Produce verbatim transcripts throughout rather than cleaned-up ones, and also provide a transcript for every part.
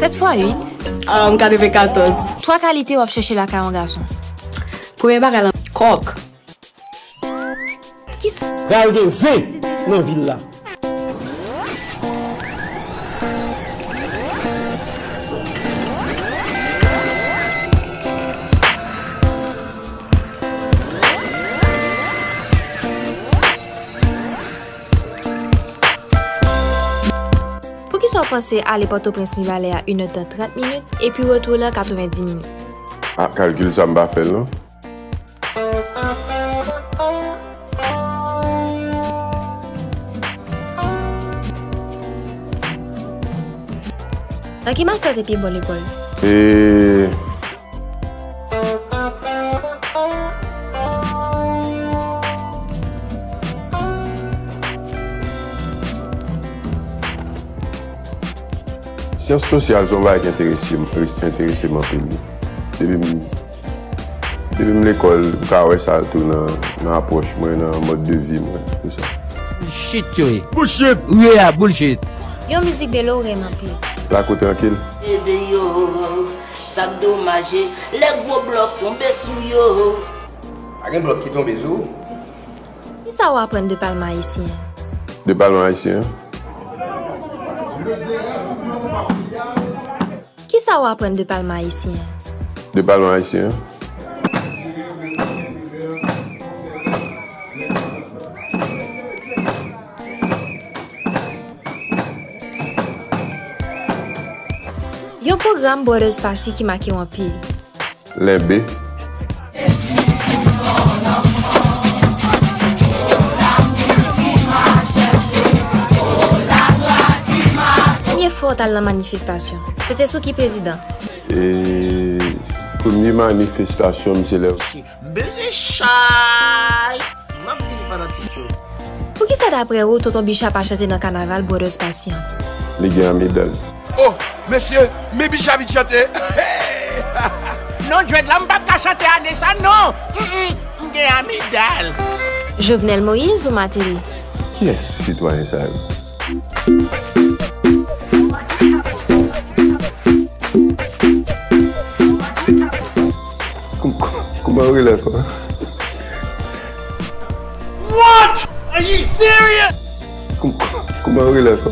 Sèt fwa uit. Um, katrevenkatòz. Twa kalite w ap chèche lakay yon gason. Premye bagay la, kòk. Ki s- Pral gen zen nan vil la. Poukisa w panse ale Pòtoprens Mibalè a inèdtan trant minit epi retou la katrevendi minit? A, kalkil sa m pa fè l non. Nan ki matyè w te pi bon lekòl? E, syans sosyal se yon bagay ki enterese m, enterese m anpil, wi. Depi m, depi m lekòl, m ka wè sa tou nan, nan apwòch mwen, nan mòd de vi mwen, tout sa. Bullshit yo ye. Bullshit. Wi a, bullshit. Yon mizik Belo w renmen anpil. Lakou trankil. Ede yo, sa k domaje, lè gwo blòk tonbe sou yo. Pa gen blòk ki tonbe sou ou. Kisa w aprann de palman ayisyen an? De palman ayisyen an? Kisa w aprann de palman ayisyen an? De palman ayisyen an? Yon pwogram Brothers Passy ki make w anpil. Lenbe. Premye fwa w t al nan manifestasyon, se te sou ki prezidan? E, premye manifestasyon m se lè. M bezwen chay. M ap vini fanatik yo. Poukisa daprè ou Tonton Bicha pa chante nan kanaval Brothers Passy an? Li gen anmidal. Oh, mesye, men Bicha vin chante. Non, djwèt la, m p ap ka chante ane sa, non. Mm, mm, m gen anmidal. Jovenel Moïse ou Martelly? Kiyès sitwayen sa yo? Kouman w rele ankò? What? Are you serious? Kouman w rele ankò?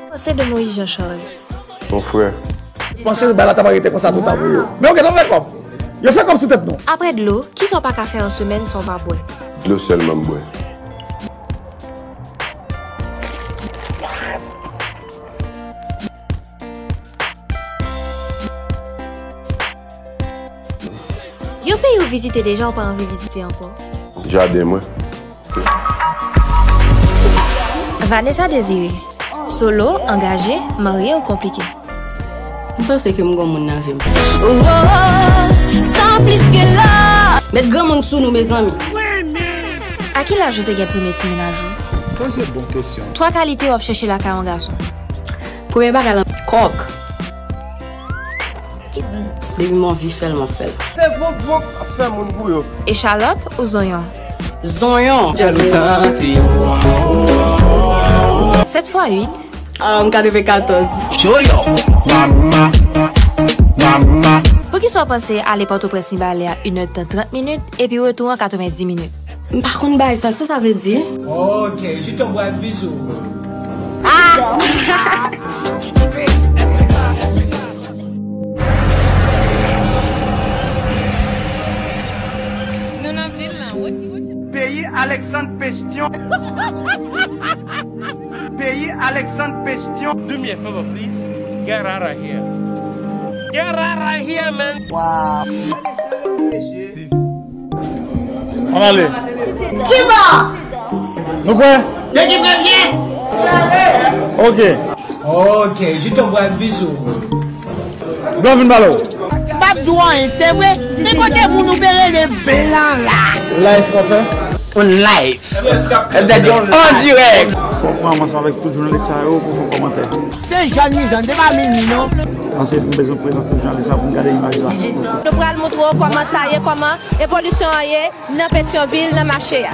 Panse de Moïse Jean Charles. Mon frè. Panse bagay la ta mare te konsa toutan pou yo. Men yo gentan fè kòb. Yo fè kòb sou tèt nou. Apre dlo, kisa w pa ka fè an semèn san w pa bwè? Dlo sèlman m bwè. Yon peyi ou vizite deja ou pa anvi vizite ankò? Jaden mwen. Vanessa Désiré. Solo, angaje, marye ou konplike? M panse ke m gon moun nan vi m. Wowo, sa plis ke la. Met granmoun sou nou, mezanmi. A ki laj ou te gen premye ti mennaj ou? Poze bon kesyon. Twa kalite w ap chèche lakay yon gason. Premye bagay la, kòk. Depi m anvi fè l, m ap fè l. Se vwop vwop ap fè moun pou yo. Echalòt ou zonyon? Zonyon. Jaloux santi. Sèt fwa uit. Um, katrevenkatòz. Joyo. Mama. Mama. Poukisa w panse ale Pòtoprens Mibalè a inèdtan trant minit epi retou an katrevendi minit? M pa konn bagay sa, sa sa vle di? Ok, je t'embrasse, bisous. Ah! Nou nan vil lan. Peyi Alexandre Pestion. Peyi Alexandre Pestion. Do me a favor, please. Get out of here. Get out of here, man. Wow. Ann ale. Kiba? Nou prè? Yo ki premye? Ok. Ok, je t'embrasse, bisous. Bon, vin pale w. M p ap di w anyen, se vre. Men kote moun ou pe rele ven lan la? Live w ap fè? On live. An dirèk. Fòk mwen ansanm avèk tout jounalis sa yo pou fè kòmantè. Se jèn li jèn, se pa vini non. Paske m bezwen prezans tout jounalis sa pou n gade imaj la. Nou pral montre w kòman sa ye, kòman evolisyon an ye nan Petyonvil, nan mache a.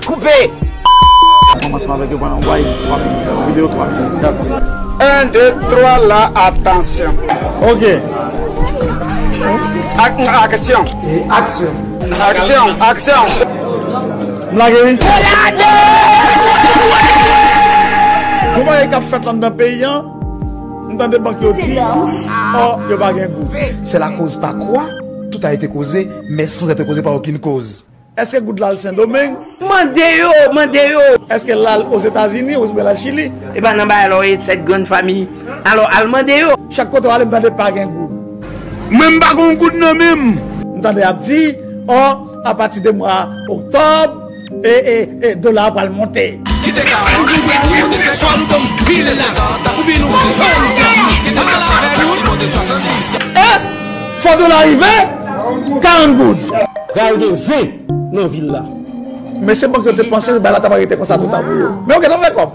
Koupe! Ansanm avèk yo pandan yon bay twa minit, yon videyo twa minit. Yon, de, twa, la, atansyon. Ok. Ak-, aksyon. E aksyon. Aksyon, aksyon. M lage wi. Gon bagay k ap fèt anndan peyi an, m tande bank yo di, ò, yo pa gen goud. C'est la cause par quoi tout a été causé, mais sans être causé par aucune cause. Èske goud la al Sendomeng? Mande yo, mande yo. Èske l al Ozetazini oubyen l al Chili? E pa nan bagay la w ye, sèt grann fanmi. Alò, al mande yo. Chak kote w ale, m tande pa gen goud. Mwen, m pa gen goud nan men m. M tande y ap di, ò, apati de mwa oktòb, e, e, e, dola a pral monte. Swa nou ban m vil la, oubyen nou ban m vil la. Pale avè nou. E, fò dola rive, karant goud. Pral gen zen nan vil la. Mesye bank yo te panse bagay la t ap rete konsa toutan pou yo. Men yo gentan fè kòb.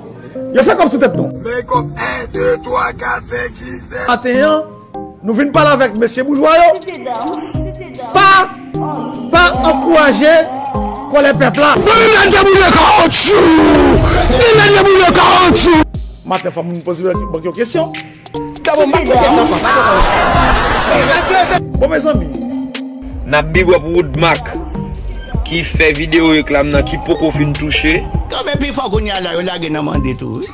Yo fè kòb sou tèt nou. Men kòb en, de, twa, kat, senk, sis, sèt. Maten an, nou vin pale avèk mesye boujwa yo. Pa, pa ankouraje kòlè pèp la. Mwen menm la, m te boule kawotchou. Mwen menm la, m te boule kawotchou. Maten, fò moun poze bank yo kesyon. Bon, mezanmi. N ap big up Woodmack ki fè videyo reklam nan ki poko fin touche. Kanmenm pi fò kounye a la, yo lage nan mande tou wi.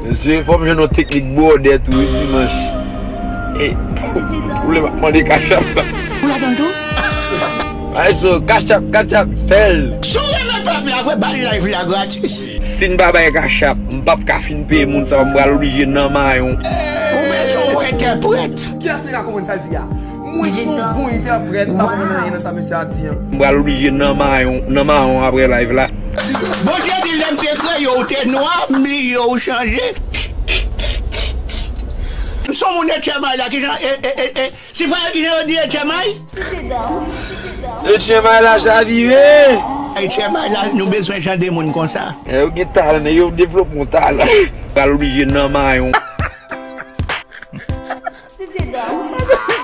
Mesye, fò m jwenn yon teknik bwòdè tou wi dimanch. E, ou vle m ap mande kachap la. Ou ladan l tou? Ay, so, kachap, kachap, sèl. Si w renmen pèp la vre, ba l live la gratis. Si n pa bay kachap, m p ap ka fin peye moun sa yo, m pral oblije nan mayon. Ou bezwen yon entèprèt? Kiyès ki ka konprann sa l di a? Mwen se yon bon entèprèt, m pa konprann anyen nan sa mesye a di an. M pral oblije nan mayon, nan mayon apre live la. Bondye di lè m te kreye w, w te nwa, m bliye w, w chanje. M se yon moun H M I la, kijan, e, e, e, e, si pa kijan yo di H M I? H M I la chavire. H M I la, nou bezwen jan de moun konsa. E, yo gen talan, men yo devlope yon talan. Pral oblije nan mayon.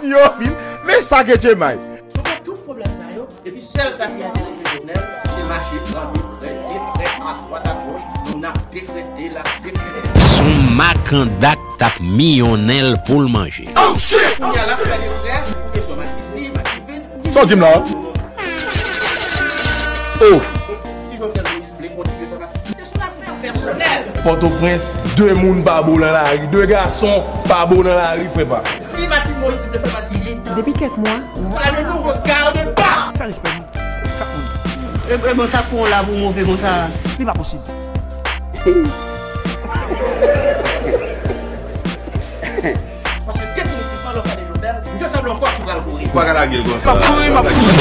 Yo vin, men sa ke H M I. Nou gen tout pwoblèm sa yo, epi sèl sa ki enterese Jovenel, se mache pran dekrè, dekrè adwat agoch, nou n ap dekrete, l ap dekrete. S on makanda k t ap miyonnen l pou l manje. Oh, shit! Kounye a, l ap fè dekrè pou kesyon masisi, masisi. Sa w di m la? Oh! Si Jovenel Moïse vle kontinye fè masisi, se son afè pèsonèl. Pòtoprens, de moun pa bo nan lari, de gason pa bo nan lari, frè pa. Si Martine Moïse vle fè masisi, depi kèk mwa, voilà le nouveau garde-pas. Fè respè nou. Chak moun. E, e bon, sa k pran w la pou w move konsa? Li pa posib. Paske definitivman, lè w gade Jovenel, misye sanble yon kòk ki pral kouri. Ou pa ka lage l konsa. M ap kouri, m ap kouri.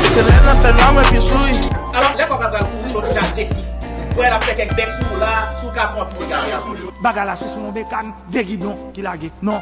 Se lè n ap fè nwa, mwen pi souri. Alò, lè kòk la pral kouri, l on ti jan agresif. Ou wè l ap fè kèk bèk sou ou la, si w ka pran pye kare a sou li. Bagay la, se sou yon bekàn, de gidon ki lage. Non.